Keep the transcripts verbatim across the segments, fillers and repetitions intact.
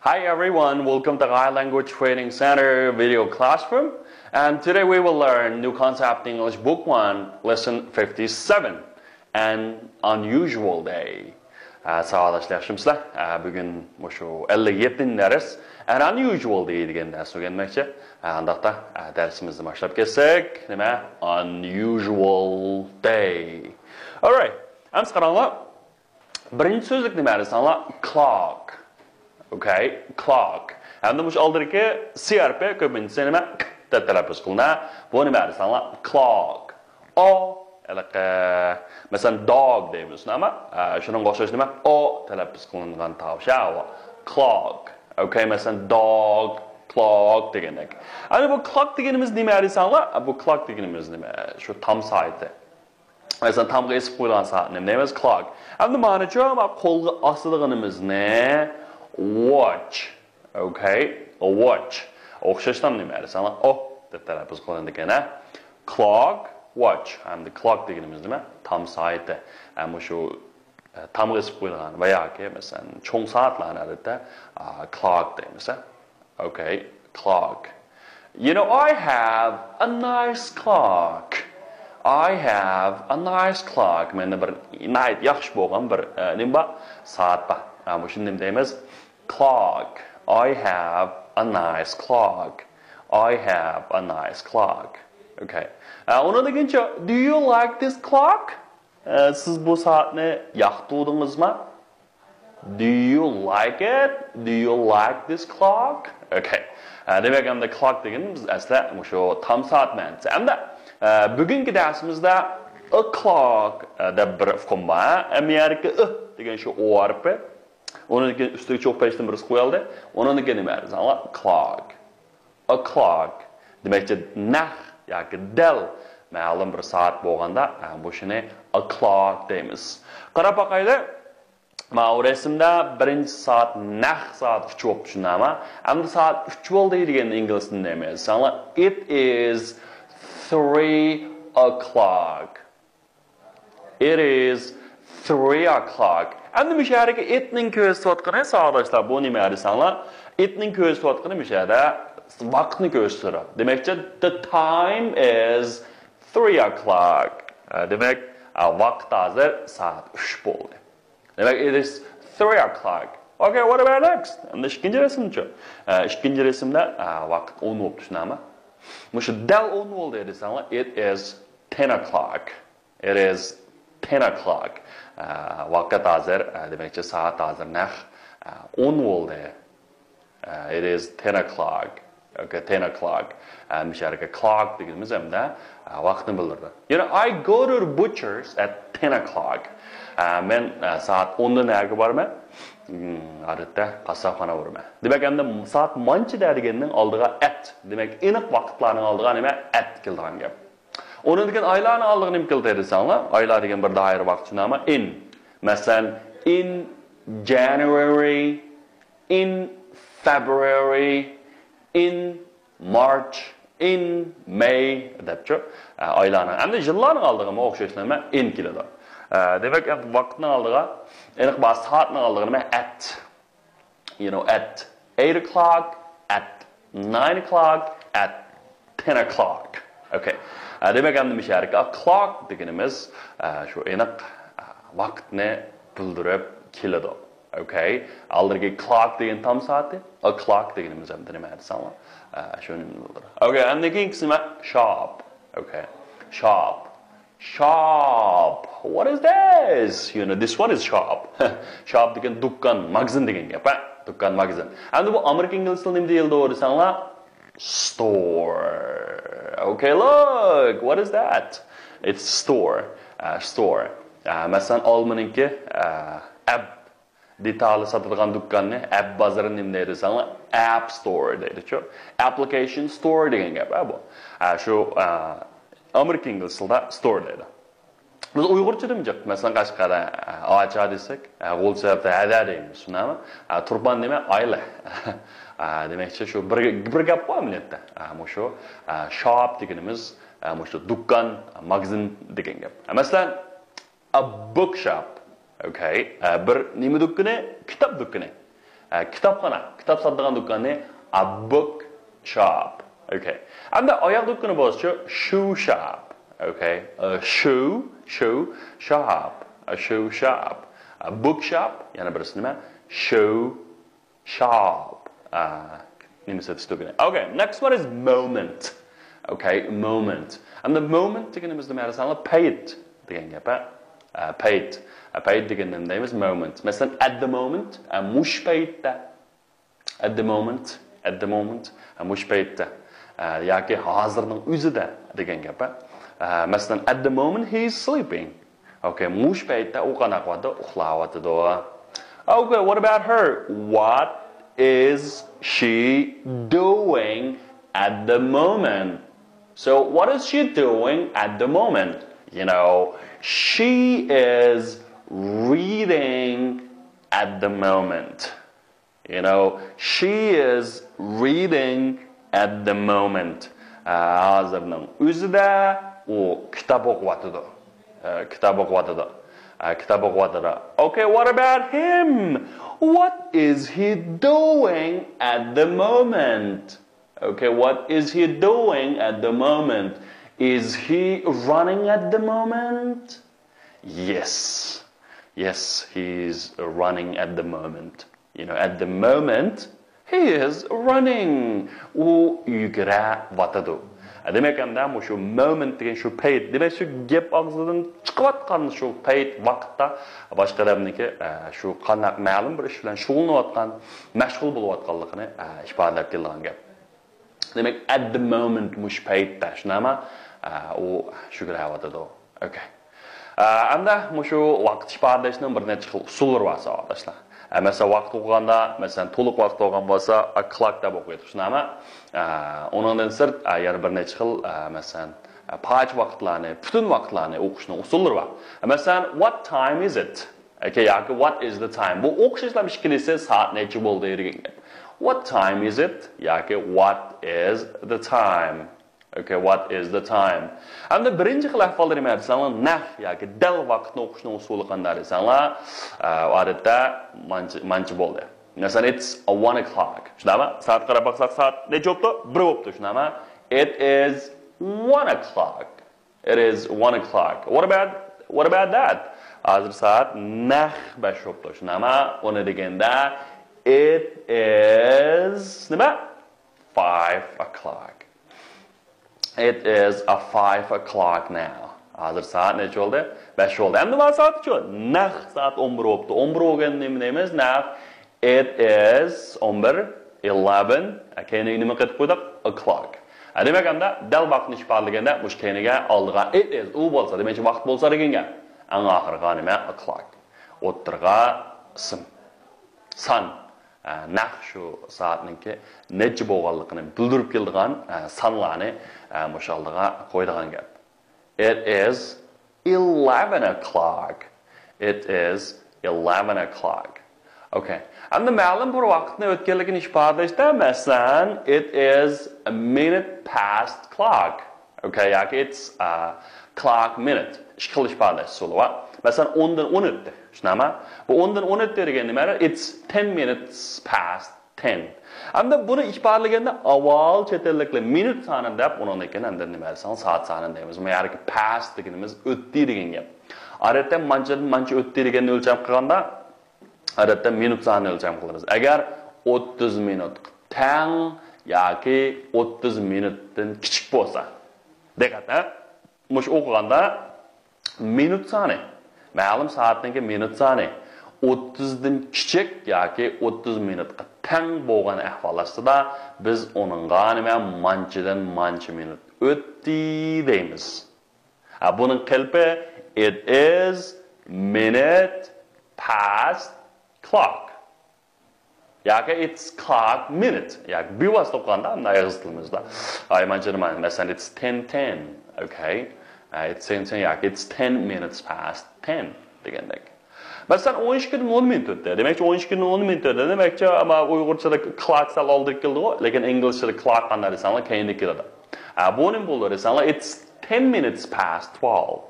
Hi everyone, welcome to Thai Language Training Center video classroom. And today we will learn New Concept English Book one, Lesson fifty-seven, An Unusual Day. ئە، ساۋاقداشلار، ياخشىمۇسىلەر؟ ئە، بۈگۈن مۇشۇ ئەللىك يەتتىنچى دەرس، An Unusual Day دېگەن دەرسنى ئۆگەنمەكچى. ئە، ئانداقتا، ئە، دەرسىمىزنى باشلاپ كەتسەك، نېمە؟ Unusual Day. Alright. ئەمسە قاراڭلار. بىرىنچى سۆزلۈك نېمە دېسەڭلار؟ Clock. Okay, clock. ھەمدە مۇشۇ ئالدىدىكى C R P كۆپىنچىسى نېمە؟ ك دەپ تەلەپپۇز قىلىنە. بۇ نېمە دېسەڭلار؟ Clock. ئو، ھېلىقى، مەسىلەن، dog دەيمىز، ئەمما، ئە، شۇنىڭغا ئوخشاش نېمە؟ ئو تەلەپپۇز قىلىنغان تاۋۇش، ھە، ئۇ. Clock. Okay، مەسىلەن، dog، clock دېگەندەك. ئەمدى بۇ clock دېگىنىمىز نېمە دېسەڭلار؟ بۇ clock دېگىنىمىز نېمە؟ شۇ تام سائىتى. مەسىلەن، تامغا ئېسىپ قويۇلغان سائەتنى نېمە دەيمىز؟ Clock. ئەمدى مانىچۇ، ما قولغا ئاسىدىغىنىمىزنى watch. Okay? Watch. ئوخشاشلا نېمە دېسەڭلار؟ ئو دەپ تەلەپپۇز قىلىنىدىكەن، ھە؟ Clock، watch. ئەمدى clock دېگىنىمىز نېمە؟ تام سائىتى. ھە، مۇشۇ، ئە، تامغا ئېسىپ قويۇلغان ۋە ياكى، مەسىلەن، چوڭ سائەتلەرنى ئادەتتە، ئا، clock دەيمىز، ھە؟ Okay, clock. You know, I have a nice clock. I have a nice clock. مەندە بىر ناھايىتى ياخشى بولغان بىر، ئە، نېمە بار؟ سائەت بار. ھە، مۇشۇنى نېمە دەيمىز؟ Clock. I have a nice clock. I have a nice clock. Okay. ئە، ئۇنىڭدىن كېيىنچە، Do you like this clock? ئە، سىز بۇ سائەتنى ياقتۇردىڭىزمۇ؟ Do you like it? Do you like this clock? Okay. ئە، دېمەك، ئەمدى clock دېگىنىمىز ئەسلى مۇشۇ تام سائەت مەنىسى. ئەمدى، ئە، بۈگۈنكى دەرسىمىزدە o'clock، ئە، دەپ بىر ئۇقۇم بار. ئەمما يەردىكى ئۆ دېگەن شۇ ئو ھەرپى. ئۇنىڭدىن كېيىن ئۈستىگە چوق پەشتىن بىرسى قويۇلدى. ئۇنىڭدىن كېيىن نېمە دېسەڭلار؟ Clock. O'clock. دېمەكچى، نەق ياكى دەل مەلۇم بىر سائەت بولغاندا، ئە، مۇشۇنى o'clock دەيمىز. قاراپ باقايلى. ماۋۇ رەسىمدە بىرىنچى سائەت، نەق سائەت ئۈچ بولۇپتۇ، شۇنداقمۇ؟ ئەمدى سائەت ئۈچ بولدى دېگەندە ئىنگلىزچە نېمە دېسەڭلار؟ It is three o'clock. It is three o'clock. ئەمدى مۇشۇ يەردىكى it نىڭ كۆرسىتىۋاتقىنى، ساۋاقداشلار، بۇ نېمە دېسەڭلار؟ It نىڭ كۆرسىتىۋاتقىنى مۇشۇ يەردە ۋاقىتنى كۆرسىتىدۇ. دېمەكچى، the time is three o'clock. ئە، دېمەك، ئە، ۋاقىت ھازىر سائەت ئۈچ بولدى. دېمەك، it is three o'clock. Okay, what about next? ئەمدى ئىككىنچى رەسىمچۇ؟ ئە، ئىككىنچى رەسىمدە، ئە، ۋاقىت ئون بوپتۇ، شۇنداقمۇ؟ مۇشۇ دەل ئون بولدى دېسەڭلار، it is ten o'clock. It is ten o'clock. ئە، ۋاقىت ھازىر، ئە، دېمەكچى، سائەت ھازىر نەق، ئە، ئون بولدى. ئە، it is ten o'clock. Okay, ten o'clock. ئە، مۇشۇ يەردىكى clock دېگىنىمىز ھەمدە، ئە، ۋاقىتنى بىلدۈرىدۇ. You know, I go to the butcher's at ten o'clock. ئە، مەن، ئە، سائەت ئوندا نەگە بارىمەن؟ ھىم، ئادەتتە قاسساپخانا بارىمەن. دېمەك، ئەمدى سائەت مانچىدا دېگەننىڭ ئالدىغا at. دېمەك، ئېنىق ۋاقىتلارنىڭ ئالدىغا نېمە؟ At كېلىدىغان گەپ. ئۇنىڭدىن كېيىن ئايلارنىڭ ئالدىغا نېمە كېلىدۇ دېسەڭلار، ئايلار دېگەن بىر دائىرە ۋاقىت، شۇنداقمۇ؟ In. مەسىلەن، in January, in February, in March, in May دەپچۇ. ئە، ئايلارنىڭ. ئەمدى يىللارنىڭ ئالدىغىمۇ ئوخشاش نېمە؟ In كېلىدۇ. ئە، دېمەك، ئەمدى ۋاقىتنىڭ ئالدىغا، ئېنىق بار سائەتنىڭ ئالدىغا نېمە؟ At. You know, at eight o'clock, at nine o'clock, at ten o'clock. Okay. ئە، دېمەك، ئەمدى مۇشۇ يەردىكى clock دېگىنىمىز، ئە، شۇ ئېنىق، ئە، ۋاقىتنى بىلدۈرۈپ كېلىدۇ. Okay. ئالدىدىكى clock دېگەن تام سائىتى، o'clock دېگىنىمىز ئەمدى نېمە دېسەڭلار، ئە، شۇنى بىلدۈرىدۇ. Okay. ئەمدى كېيىنكىسى نېمە؟ Shop. Okay. Shop. Shop. What is this? You know, this one is shop. Shop دېگەن دۇكان، ماگىزىن دېگەن گەپ، ھە؟ دۇكان، ماگىزىن. ئەمدى بۇ ئامېرىكا ئىنگلىز تىلىدا نېمە دېيىلىدۇ دېسەڭلار؟ Store. Okay, look. What is that? It's store. ئە، store. ئە، مەسىلەن، ئالمىنىڭكى، ئە، ئەپ دېتالى ساتىدىغان دۇكاننى، ئەپ بازىرىنى نېمە دەيدۇ دېسەڭلار؟ App store دەيدۇچۇ. Application store دېگەن گەپ، ھە، بۇ. ھە، شۇ، ئە، ئامېرىكا ئىنگلىز تىلىدا store دەيدۇ. بىز ئۇيغۇرچىدىمۇ جىق، مەسىلەن، قەشقەردە، ئە، ئاچا دېسەك، ئە، غۇلجا تەرەپتە ھەدە دەيمىز، شۇنداقمۇ؟ ئە، تۇرپان دېمە ئايلە. ئە، دېمەكچى، شۇ بىر، بىر گەپ بار مىللەتتە. ئە، مۇشۇ، ئە، shop دېگىنىمىز، ئە، مۇشۇ دۇكان، ماگىزىن دېگەن گەپ. ئە، مەسىلەن، A bookshop. Okay. ئە، بىر نېمە دۇكىنى؟ كىتاب دۇكىنى. ئە، كىتابخانا، كىتاب ساتىدىغان دۇكاننى a book shop. ئوكەي. ئەمدى ئاياغ دۇكىنى بولسىچۇ shoe shop. ئوكەي. ئە، shoe، shoe، shop. ئە، shoe shop. ئە، book shop، يەنە بىرسى نېمە؟ Shoe shop. ئە، نېمە سېتىش دۇكىنى. ئوكەي. Next one is moment. ئوكەي، moment. ئەمدى moment دېگىنىمىز نېمە دېسەڭلار؟ پەيت دېگەن گەپ، ھە؟ ئە، پەيت. ئە، پەيت دېگەندە نېمە دەيمىز؟ Moment. مەسىلەن، at the moment، ئە، مۇشۇ پەيتتە. At the moment، at the moment، ئە، مۇشۇ پەيتتە. ئە، ياكى ھازىرنىڭ ئۆزىدە دېگەن گەپ، ھە؟ ئە، مەسىلەن، at the moment he is sleeping. ئوكەي، مۇشۇ پەيتتە ئۇ قانداق قىلىۋاتىدۇ؟ ئۇخلاۋاتىدۇ. Okay, what about her? What is she doing at the moment? So, what is she doing at the moment? You know, she is reading at the moment. You know, she is reading at the moment. ھازىرنىڭ ئۆزىدە ئۇ كىتاب ئوقۇۋاتىدۇ. كىتاب ئوقۇۋاتىدۇ. كىتاب ئوقۇۋاتىدۇ. Okay, what about him? What is he doing at the moment? Okay, what is he doing at the moment? Is he running at the moment? Yes. Yes, he is running at the moment. You know, at the moment, he is running. ئۇ يۈگۈرۈۋاتىدۇ. دېمەك، ئەمدى مۇشۇ moment دېگەن شۇ پەيت. دېمەك، شۇ گەپ ئاغزىدىن چىقىۋاتقان شۇ پەيت ۋاقىتتا باشقا ئادەمنىڭكى، ئە، شۇ قانداق مەلۇم بىر ئىش بىلەن شۇغۇللىنىۋاتقان، مەشغۇل بولۇۋاتقانلىقىنى، ئە، ئىپادىلەپ كېلىدىغان گەپ. دېمەك، at the moment، مۇشۇ پەيتتە، شۇنداقمۇ؟ ئە، ئۇ يۈگۈرۈۋاتىدۇ. ئوكەي. ئە، ئەمدى مۇشۇ ۋاقىت ئىپادىلەشنىڭ بىر نەچچە خىل ئۇسۇللىرى بار، ساۋاقداشلار. ئە، مەسىلەن، ۋاقىت ئوقۇغاندا، مەسىلەن، تولۇق ۋاقىت بولغان بولسا، ئە، clock دەپ ئوقۇيدۇ، شۇنداقمۇ؟ ئە، ئۇنىڭدىن سىرت، ئە، يەنە بىر نەچچە خىل، ئە، مەسىلەن، ئە، پارچە ۋاقىتلارنى، پۈتۈن ۋاقىتلارنى ئوقۇشنىڭ ئۇسۇللىرى بار. ئە، مەسىلەن، what time is it? ئوكەي، ياكى what is the time؟ بۇ ئوخشاشلا ئىككىلىسى سائەت نەچچە بولدى دېگەن گەپ. What time is it؟ ياكى what is the time؟ ئوكەي، what is the time؟ ئەمدى بىرىنچى خىل ئەھۋالدا نېمە دېسەڭلار، نەق ياكى دەل ۋاقىتنى ئوقۇشنىڭ ئۇسۇلى قانداق دېسەڭلار، ئە، ئادەتتە مانچە، مانچە بولدى. مەسىلەن، it's a one o'clock. شۇنداقمۇ؟ سائەتكە قاراپ باقساق، سائەت نەچچە بوپتۇ؟ بىر بوپتۇ، شۇنداقمۇ؟ It is one o'clock. It is one o'clock. What about, what about that? ھازىر سائەت نەق بەش بوپتۇ، شۇنداقمۇ؟ ئۇنى دېگەندە، it is نېمە؟ Five o'clock. It is a five o'clock now. ھازىر سائەت نەچچە بولدى؟ بەش بولدى. ئەمدى مانا سائەتچۇ؟ نەق سائەت ئون بىر بوپتۇ. ئون بىر بولغان نېمە دەيمىز؟ نەق it is ئون بىر، eleven. كەينىگە نېمە قېتىپ قويدۇق؟ O'clock. ھە، دېمەك، ئەمدى دەل ۋاقىتنى ئىپادىلىگەندە مۇشۇ كەينىگە ئالدىغا it is، ئۇ بولسا، دېمەكچى ۋاقىت بولسا دېگەن گەپ. ئەڭ ئاخىرىغا نېمە؟ O'clock. ئوتتۇرىغا ئىسىم. سان. ئە، نەق شۇ سائەتنىڭكى نەچچە بولغانلىقىنى بىلدۈرۈپ كېلىدىغان، ئە، سانلارنى، ئە، مۇشۇ ئالدىغا قويىدىغان گەپ. It is eleven o'clock. It is eleven o'clock. ئوكەي. ئەمدى مەلۇم بىر ۋاقىتنى ئۆتكەنلىكىنى ئىپادىلەشتە، مەسىلەن، it is a minute past clock. ئوكەي، ياكى it's a clock minute. ئىككى خىل ئىپادىلەش ئۇسۇلى بار. مەسىلەن، ئوندىن ئون ئۆتتى. شۇنداقمۇ؟ بۇ ئوندىن ئون ئۆتتى دېگەن نېمە؟ It's ten minutes past ten. ئەمدى بۇنى ئىپادىلىگەندە ئاۋۋال چەت ئەللىكلەر مىنۇت سانىنى دەپ، ئۇنىڭدىن كېيىن ئەمدى نېمە دېسەڭ، سائەت سانىنى دەيمىز. مانا يەردىكى past دېگىنىمىز ئۆتتى دېگەن گەپ. ئادەتتە مانچىدىن مانچە ئۆتتى دېگەننى ئۆلچەم قىلغاندا، ئادەتتە مىنۇت سانىنى ئۆلچەم قىلىمىز. ئەگەر ئوتتۇز مىنۇتقا تەڭ ياكى ئوتتۇز مىنۇتتىن كىچىك بولسا. دىققەت، ھە؟ مۇشۇ ئوقۇغاندا مىنۇت سانى، مەلۇم سائەتنىڭكى مىنۇت سانى ئوتتۇزدىن كىچىك ياكى ئوتتۇز مىنۇتقا تەڭ بولغان ئەھۋال ئاستىدا، بىز ئۇنىڭغا نېمە، مانچىدىن مانچە مىنۇت ئۆتتى دەيمىز. ھە، بۇنىڭ قېلىپى، it is minute past clock. ياكى it's clock minute. ياكى بىۋاسىتە ئوقۇغاندا، مۇنداق ئېغىز تىلىمىزدا. ئايمانچىدا، مەسىلەن، it's ten ten. Okay. Uh, it's ten ten ياكى it's ten minutes past ten دېگەندەك. مەسىلەن، ئون ئىككىدىن ئون مىنۇت ئۆتتى. دېمەكچى، ئون ئىككىدىن ئون مىنۇت ئۆتتى. دېمەكچى، ئەمما ئۇيغۇرچىدا clock سەل ئالدىغا كېلىدىغۇ، لېكىن ئىنگلىزچىدا clock قانداق دېسەڭلار، كەينىگە كېلىدۇ. ھە، بۇ نېمە بولىدۇ دېسەڭلار، it's ten minutes past twelve.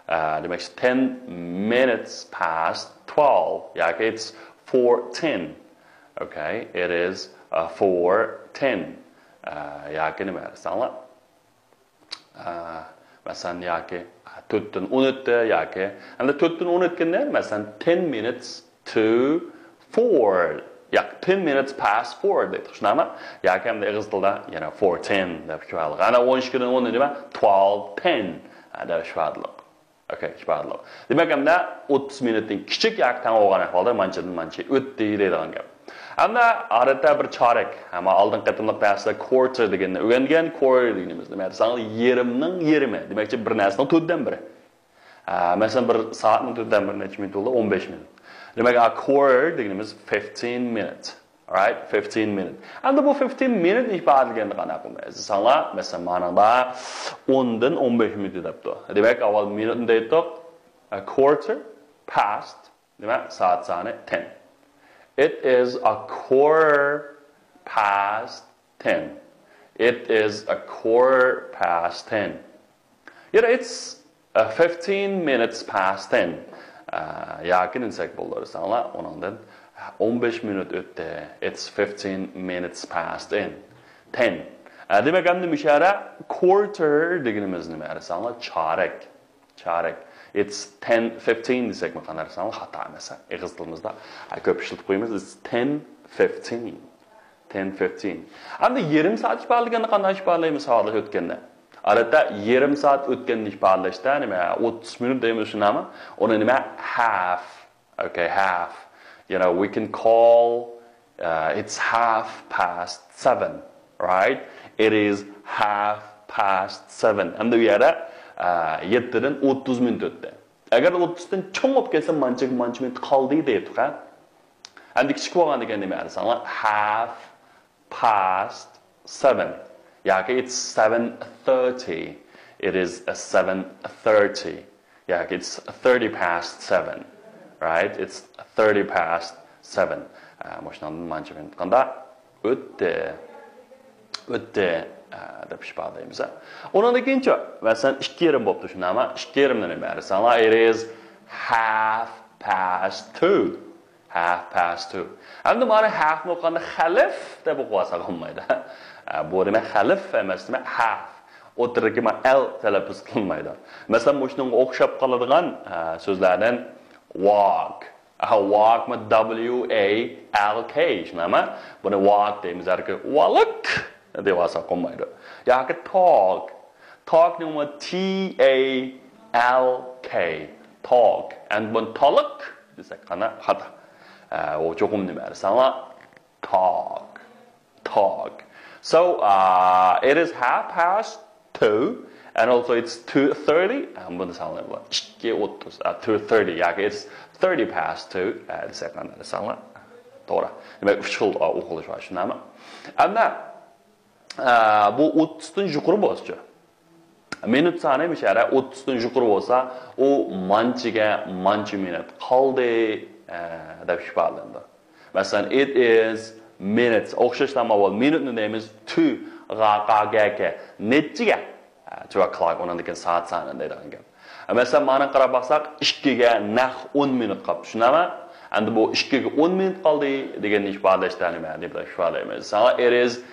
ئە، دېمەك، ten minutes past twelve ياكى it's four ten. Okay, it is uh, four ten. Uh, ياكى نېمە دېسەڭلار؟ Uh, مەسىلەن، ياكى تۆتتىن ئون ئۆتتى، ياكى ئەمدى تۆتتىن ئون ئۆتكەندە، مەسىلەن، ten minutes to four. ياكى ten minutes past four دەيدۇ. شۇنداقمۇ؟ ياكى ئەمدى ئېغىز تىلدا يەنە four ten دەپ ئىپادىلىدۇق. ئەنە ئون ئىككىدىن ئون نېمە؟ Twelve ten دەپ ئىپادىلىدۇق. Okay، ئىپادىلىق. دېمەك، ئەمدى ئوتتۇز مىنۇتتىن كىچىك ياكى تەڭ بولغان ئەھۋالدا مانچىدىن مانچە ئۆتتى دەيدىغان گەپ. ئەمدى ئادەتتە بىر چارەك، ئەمما ئالدىنقى قېتىملىق دەرستە quarter دېگەننى ئۆگەنگەن، quarter دېگىنىمىز نېمە دېسەڭ، يېرىمنىڭ يېرىمى. دېمەكچى، بىر نەرسىنىڭ تۆتتىن بىرى. ئە، مەسىلەن، بىر سائەتنىڭ تۆتتىن بىرى نەچچە مىنۇت بولدى؟ ئون بەش مىنۇت. دېمەك، ئا، quarter دېگىنىمىز fifteen minute. Right? Fifteen minute. ئەمدى بۇ fifteen minute ئىپادىلىگەندە قانداق قىلىمىز دېسەڭلار، مەسىلەن، مانىڭدا ئوندىن ئون بەش مىنۇت دەپتۇ. دېمەك، ئاۋۋال مىنۇتنى دەيتتۇق. A quarter past، نېمە؟ سائەت سانى ten. It is a quarter past ten. It is a quarter past ten. You know, it's uh, fifteen minutes past ten. Uh, ياكى نېمىسەك بولىدۇ دېسەڭلار، ئۇنىڭدىن ئون بەش مىنۇت ئۆتتى. It's fifteen minutes past in. Ten. Uh, دېمەك، ئەمدى مۇشەرە quarter دېگىنىمىز نېمە دېسەڭلار، چارەك. چارەك. It's ten fifteen دېسەكمۇ قانداق دېسەڭلار، خاتا ئەمەس. ئېغىز تىلىمىزدا، uh, كۆپ ئىشلىتىپ قويىمىز. It's ten fifteen. Ten fifteen. ئەمدى يېرىم سائەت ئىپادىلىگەندە قانداق ئىپادىلەيمىز ساۋاقداش ئۆتكەندە؟ ئادەتتە يېرىم سائەت ئۆتكەننى ئىپادىلەشتە نېمە؟ ئوتتۇز مىنۇت دەيمىز، شۇنداقمۇ؟ ئۇنى نېمە؟ Half. Okay, half. You know, we can call uh, it's half past seven, right? It is half past seven. ئەمدى ئۇ يەردە ئە، يەتتىدىن ئوتتۇز مىنۇت ئۆتتى. ئەگەر ئوتتۇزدىن چوڭ بولۇپ كەتسە، مانچە مانچە مىنۇت قالدى دەيتتۇق، ھە؟ ئەمدى كىچىك بولغاندىكىن نېمە دېسەڭلار؟ Half past seven. ياكى it's seven thirty. It is a seven thirty. ياكى it's thirty past seven. Right? It's thirty past seven. ئە، مۇشۇنىڭدىن مانچە مىنۇت قانداق؟ ئۆتتى. ئۆتتى، ئە، دەپ ئىپادىلەيمىز. ئۇنىڭدىن كېيىنچە، مەسىلەن، ئىككى يېرىم بوپتۇ، شۇنداقمۇ؟ ئىككى يېرىمنى نېمە دېسەڭلار؟ It is half past two. Half past two. ئەمدى مانا half نى ئوقۇغاندا خەلف دەپ ئوقۇۋالساق بولمايدۇ. ئە، بۇ نېمە؟ خەلف ئەمەس، نېمە؟ Half. ئوتتۇرىدىكى ما L تەلەپپۇز قىلمايدۇ. مەسىلەن، مۇشۇنىڭغا ئوخشاپ قالىدىغان، ئە، سۆزلەردىن walk. ئە، walk مۇ؟ W A L K، شۇنداقمۇ؟ بۇنى walk دەيمىز، ھەركى ۋالىك دەپ ئالساق بولمايدۇ. ياكى talk. Talk نېمە؟ T A L K. Talk. ئەمدى بۇنى تالىق دېسەك قانداق؟ خاتا. ئە، ئۇ چوقۇم نېمە دېسەڭلار؟ Talk. Talk. So, uh, it is half past two, and also it's two thirty. ئە، بۇنى سانلايمىز. ئىككى ئوتتۇز. ئە، two thirty ياكى it's thirty past two. ئە، دېسەك قانداق دېسەڭلار؟ توغرا. دېمەك، ئۈچ خىل، ئە، ئوقۇلۇش بار، شۇنداقمۇ؟ ئەمدى ئە، بۇ ئوتتۇزدىن يۇقىرى بولسىچۇ؟ مىنۇت سانى مۇشۇ يەردە ئوتتۇزدىن يۇقىرى بولسا، ئۇ مانچىگە مانچە مىنۇت قالدى، ئە، دەپ ئىپادىلىنىدۇ. مەسىلەن، it is minutes. ئوخشاشلا ماۋۇ مىنۇتنى دەيمىز، to، غا، قا، گە، كە. نەچچىگە؟ ئە، two o'clock، ئۇنىڭدىن كېيىن سائەت سانى دەيدىغان گەپ. مەسىلەن، مانا قاراپ باقساق، ئىككىگە نەق ئون مىنۇت قاپتۇ، شۇنداقمۇ؟ ئەمدى بۇ ئىككىگە ئون مىنۇت قالدى دېگەننى ئىپادىلەشتە نېمە دەپ ئىپادىلەيمىز؟ It is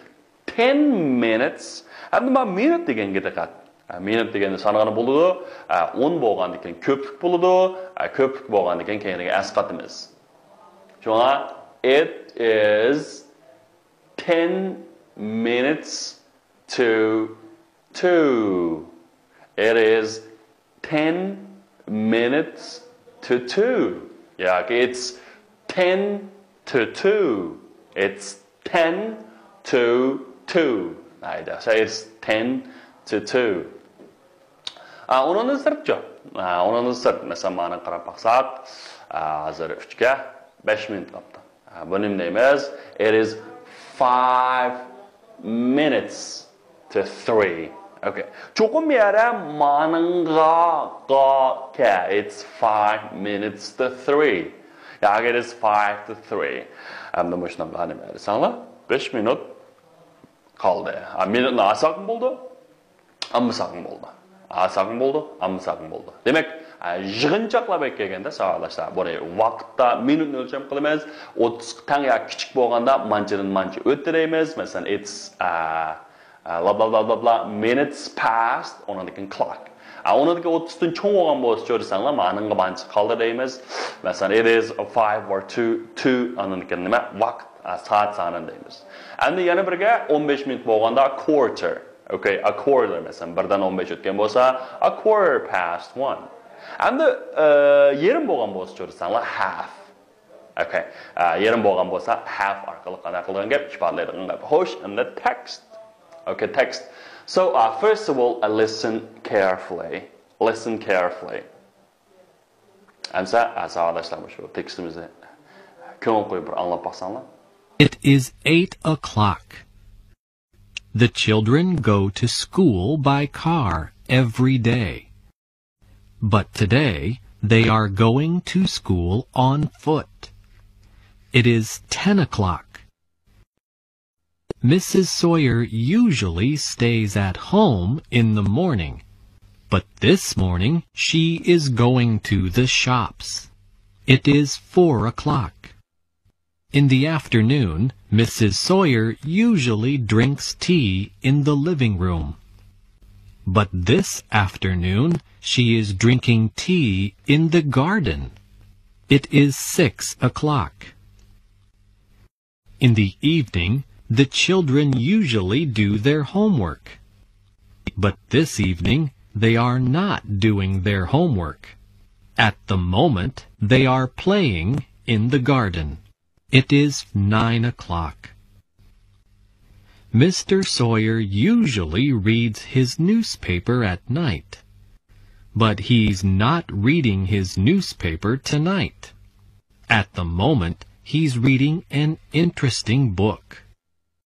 ten minutes. ئەمدى مانا مىنۇت دېگەنگە دىققەت. ئە، مىنۇت دېگەننى سانىغىلى بولىدۇ. ئە، ئون بولغاندىن كېيىن كۆپلۈك بولىدۇ. ئە، كۆپلۈك بولغاندىن كېيىن كەينىگە ئەسقاتىمىز. شۇڭا، it is ten minutes to two. It is ten minutes to two. Yeah, it's ten to two. It's ten to two. Right, so it's ten to two. ئا، ئۇنىڭدىن سىرتچۇ؟ ئا، ئۇنىڭدىن سىرت، مەسىلەن، مانا قاراپ باقساق، ئا، ھازىر ئۈچكە بەش مىنۇت قاپتۇ. ئا، بۇ نېمە دەيمىز؟ It is five minutes to three. Okay. چوقۇم يەنە مانىڭغا، غا، كە. It's five minutes to three. ياكى it is five to three. ئەمدى مۇشۇنىڭغا نېمە دېسەڭلار؟ بەش مىنۇت قالدى. ئا، مىنۇتنى ئالساقمۇ بولىدۇ. ئالمىساقمۇ بولىدۇ. ئالساقمۇ بولىدۇ، ئالمىساقمۇ بولىدۇ. دېمەك، يىغىنچاقلاپ كەلگەندە ساۋاقداشلار، بۇنى ۋاقىتتا مىنۇتنى ئۆلچەم قىلىمىز. ئوتتۇزغا تەڭ ياكى كىچىك بولغاندا مانچىدىن مانچە ئۆتتى دەيمىز. مەسىلەن، it's blah blah blah blah blah minutes past، ئۇنىڭدىن كېيىن clock. ئۇنىڭدىن كېيىن ئوتتۇزدىن چوڭ بولغان بولسا، كۆرسەڭلار، مانىڭغا مانچە قالدى دەيمىز. مەسىلەن، it is five or two، two، ئاندىن كېيىن نېمە؟ ۋاقىت، سائەت سانىنى دەيمىز. ئەمدى يەنە بىرگە، ئون بەش مىنۇت بولغاندا quarter. Okay، a quarter، مەسىلەن، بىردىن ئون بەش ئۆتكەن بولسا، a quarter past one. ئەمدى يېرىم بولغان بولسا، كۆرسەڭلار، half. Okay، يېرىم بولغان بولسا، half ئارقىلىق قانداق قىلىدىغان گەپ ئىپادىلەيدىغان گەپ. خوش، ئەمدى text. Okay، text. So first of all, listen carefully. Listen carefully. ئەمسە ساۋاقداشلار، مۇشۇ تېكىستىمىزنى كۆڭۈل قويۇپ بىر ئاڭلاپ باقساڭلار. It is eight o'clock. The children go to school by car every day. But today, they are going to school on foot. It is ten o'clock. Missus Sawyer usually stays at home in the morning, but this morning she is going to the shops. It is four o'clock. In the afternoon, Missus Sawyer usually drinks tea in the living room. But this afternoon, she is drinking tea in the garden. It is six o'clock. In the evening, the children usually do their homework. But this evening, they are not doing their homework. At the moment, they are playing in the garden. It is nine o'clock. Mister Sawyer usually reads his newspaper at night, but he's not reading his newspaper tonight. At the moment, he's reading an interesting book.